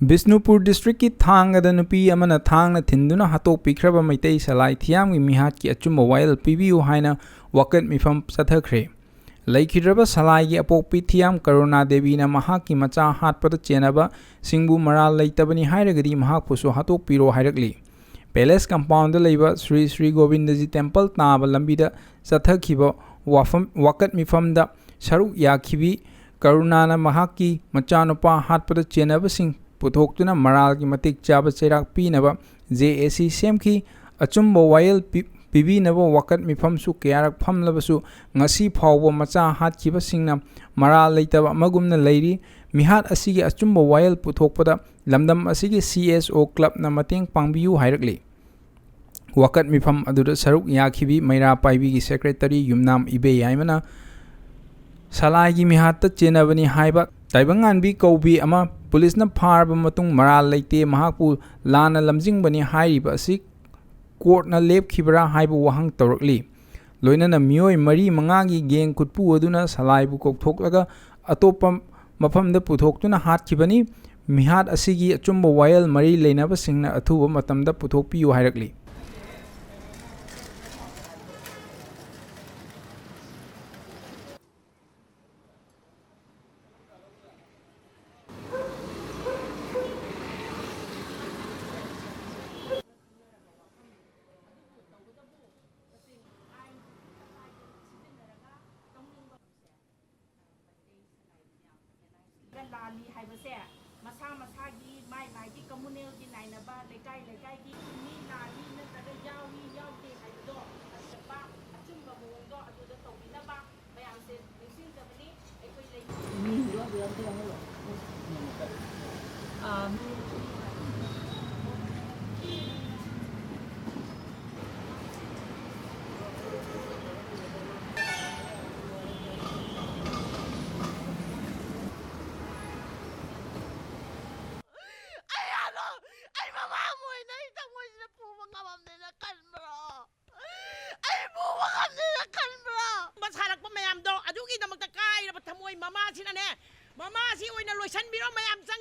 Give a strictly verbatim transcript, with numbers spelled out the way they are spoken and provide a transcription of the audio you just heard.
ꯕꯤꯁꯅꯨꯄꯨꯔ ꯗꯤꯁꯇ꯭ꯔꯤꯛꯀꯤ ꯊꯥꯡꯒꯗ ꯅꯨꯄꯤ ꯑꯃꯅ ꯊꯥꯡꯅ ꯊꯤꯟꯗꯨꯅ ꯍꯥꯠꯇꯣꯛꯄꯤꯈ꯭ꯔꯕ ꯃꯩꯇꯩ ꯁꯂꯥꯏ ꯊꯤꯌꯥꯝꯒꯤ ꯃꯤꯍꯥꯠꯀꯤ ꯑꯆꯨꯝꯕ ꯋꯥꯌꯦꯜ ꯄꯤꯕꯤꯌꯨ ꯍꯥꯏꯅ ꯋꯥꯀꯠ ꯃꯤꯐꯝ ꯆꯠꯊꯈ꯭ꯔꯦ꯫ ꯂꯩꯈꯤꯗ꯭ꯔꯕ ꯁꯂꯥꯏꯒꯤ ꯑꯄꯣꯛꯄꯤ ꯊꯤꯌꯥꯝ ꯀꯔꯨꯅꯥ ꯗꯦꯕꯤꯅ ꯃꯍꯥꯛꯀꯤ ꯃꯆꯥ ꯍꯥꯠꯄꯗ ꯆꯦꯟꯅꯕ ꯁꯤꯡꯕꯨ ꯃꯔꯥꯜ ꯂꯩꯇꯕꯅꯤ ꯍꯥꯏꯔꯒꯗꯤ ꯃꯍꯥꯛꯄꯨꯁꯨ ꯍꯥꯠꯇꯣꯛꯄꯤꯔꯣ ꯍꯥꯏꯔꯛꯂꯤ꯫ ꯄꯦꯂꯦꯁ ꯀꯝꯄꯥꯎꯟꯗ ꯂꯩꯕ ꯁ꯭ꯔꯤ ꯁ꯭ꯔꯤ ꯒꯣꯕꯤꯟꯗꯖꯤ ꯇꯦꯝꯄꯜ ꯇꯥꯕ ꯂꯝꯕꯤꯗ ꯆꯠꯊꯈꯤꯕ ꯋꯥꯐꯝ, ꯋꯥꯀꯠ ꯃꯤꯐꯝꯗ ꯁꯔꯨꯛ ꯌꯥꯈꯤꯕꯤ ꯀꯔꯨꯅꯥꯅ ꯃꯍꯥꯛꯀꯤ ꯃꯆꯥꯅꯨꯄꯥ ꯍꯥꯠꯄꯗ ꯆꯦꯟꯅꯕꯁꯤꯡ ꯄꯨꯊꯣꯛꯇꯨꯅ ꯃꯔꯥꯜꯒꯤ ꯃꯇꯤꯛ ꯆꯥꯕ ꯆꯩꯔꯥꯛ ꯄꯤꯅꯕ ꯖꯦ ꯑꯦ ꯁꯤ ꯁꯦꯝꯈꯤ꯫ ꯑꯆꯨꯝꯕ ꯋꯥꯌꯦꯜ ꯄꯤ-, ꯄꯤꯕꯤꯅꯕ ꯋꯥꯀꯠ ꯃꯤꯐꯝꯁꯨ ꯀꯌꯥꯔꯛ ꯐꯝꯂꯕꯁꯨ ꯉꯁꯤ ꯐꯥꯎꯕ ꯃꯆꯥ ꯍꯥꯠꯈꯤꯕꯁꯤꯡꯅ ꯃꯔꯥꯜ ꯂꯩꯇꯕ ꯑꯃꯒꯨꯝꯅ ꯂꯩꯔꯤ꯫ ꯃꯤꯍꯥꯠ ꯑꯁꯤꯒꯤ ꯑꯆꯨꯝꯕ ꯋꯥꯌꯦꯜ ꯄꯨꯊꯣꯛꯄꯗ ꯂꯝꯗꯝ ꯑꯁꯤꯒꯤ ꯁꯤ ꯑꯦꯁ ꯑꯣ ꯀ꯭ꯂꯕꯅ ꯃꯇꯦꯡ ꯄꯥꯡꯕꯤꯌꯨ ꯍꯥꯏꯔꯛꯂꯤ꯫ ꯋꯥꯀꯠ ꯃꯤꯐꯝ ꯑꯗꯨꯗ ꯁꯔꯨꯛ ꯌꯥꯈꯤꯕꯤ ꯃꯩꯔꯥ ꯄꯥꯏꯕꯤꯒꯤ ꯁꯦꯀ꯭ꯔꯦꯇꯔꯤ ꯌꯨꯝꯅꯥꯝ ꯏꯕꯦꯌꯥꯏꯃꯅ ꯁꯂꯥꯏꯒꯤ ꯃꯤꯍꯥꯠꯇ ꯆꯦꯟꯅꯕꯅꯤ ꯍꯥꯏꯕ ꯇꯥꯏꯕꯪꯉꯥꯟꯕꯤ ꯀꯧꯕꯤ ꯑꯃ ꯄꯨꯂꯤꯁꯅ ꯐꯥꯔꯕ ꯃꯇꯨꯡ ꯃꯔꯥꯜ ꯂꯩꯇꯦ, ꯃꯍꯥꯛꯄꯨ ꯂꯥꯟꯅ ꯂꯝꯖꯤꯡꯕꯅꯤ ꯍꯥꯏꯔꯤꯕ ꯑꯁꯤ ꯀꯣꯔꯠꯅ ꯂꯦꯞꯈꯤꯕ꯭ꯔꯥ ꯍꯥꯏꯕ ꯋꯥꯍꯪ ꯇꯧꯔꯛꯂꯤ꯫ ꯂꯣꯏꯅꯅ ꯃꯤꯑꯣꯏ ꯃꯔꯤ ꯃꯉꯥꯒꯤ ꯒꯦꯡ ꯈꯨꯠꯄꯨ ꯑꯗꯨꯅ ꯁꯂꯥꯏꯕꯨ ꯀꯧꯊꯣꯛꯂꯒ ꯑꯇꯣꯞꯄ ꯃꯐꯝꯗ ꯄꯨꯊꯣꯛꯇꯨꯅ ꯍꯥꯠꯈꯤꯕꯅꯤ꯫ ꯃꯤꯍꯥꯠ ꯑꯁꯤꯒꯤ ꯑꯆꯨꯝꯕ ꯋꯥꯌꯦꯜ ꯃꯔꯤ ꯂꯩꯅꯕꯁꯤꯡꯅ ꯑꯊꯨꯕ ꯃꯇꯝꯗ ꯄꯨꯊꯣꯛꯄꯤꯌꯨ ꯍꯥꯏꯔꯛꯂꯤ꯫ ꯂꯥꯜꯂꯤ ꯍꯥꯏꯕꯁꯦ ꯃꯁꯥ ꯃꯁꯥꯒꯤ ꯃꯥꯏ ꯃꯥꯏꯒꯤ ꯀꯝꯃꯨꯅꯦꯜꯒꯤ ꯅꯥꯏꯅꯕ, ꯂꯩꯀꯥꯏ ꯂꯩꯀꯥꯏꯒꯤ ꯆꯨꯝꯃꯤ ꯂꯥꯜꯂꯤ ꯅꯠꯇ꯭ꯔꯒ ꯌꯥꯎꯏ ꯌꯥꯎꯗꯦ ꯍꯥꯏꯕꯗꯣ ꯑꯆꯨꯝꯕ, ꯑꯆꯨꯝꯕ ꯃꯑꯣꯡꯗꯣ ꯑꯗꯨꯗ ꯇꯧꯕꯤꯅꯕ ꯃꯌꯥꯝꯁꯦ ꯅꯤꯡꯁꯤꯡꯖꯕꯅꯤ꯫ ꯑꯩꯈꯣꯏ ꯂꯩ- ꯑꯩ ꯑꯗꯣ, ꯑꯩ ꯃꯃꯥ ꯑꯃ ꯑꯣꯏꯅ ꯑꯩ ꯊꯃꯣꯏꯁꯤꯗ ꯄꯨꯕ ꯉꯝꯃꯝꯗꯦꯅ ꯈꯟꯕ꯭ꯔꯣ? ꯑꯩꯕꯨ ꯋꯥꯈꯜꯁꯤꯗ ꯈꯟꯕ꯭ꯔꯥ? ꯁꯥꯔꯛꯄ ꯃꯌꯥꯝꯗꯣ ꯑꯗꯨꯒꯤꯗꯃꯛꯇ ꯀꯥꯏꯔꯕ ꯊꯃꯣꯏ ꯃꯃꯥꯁꯤꯅꯅꯦ, ꯃꯃꯥꯁꯤ ꯑꯣꯏꯅ ꯂꯣꯏꯁꯤꯟꯕꯤꯔꯣ ꯃꯌꯥꯝ ꯆꯪ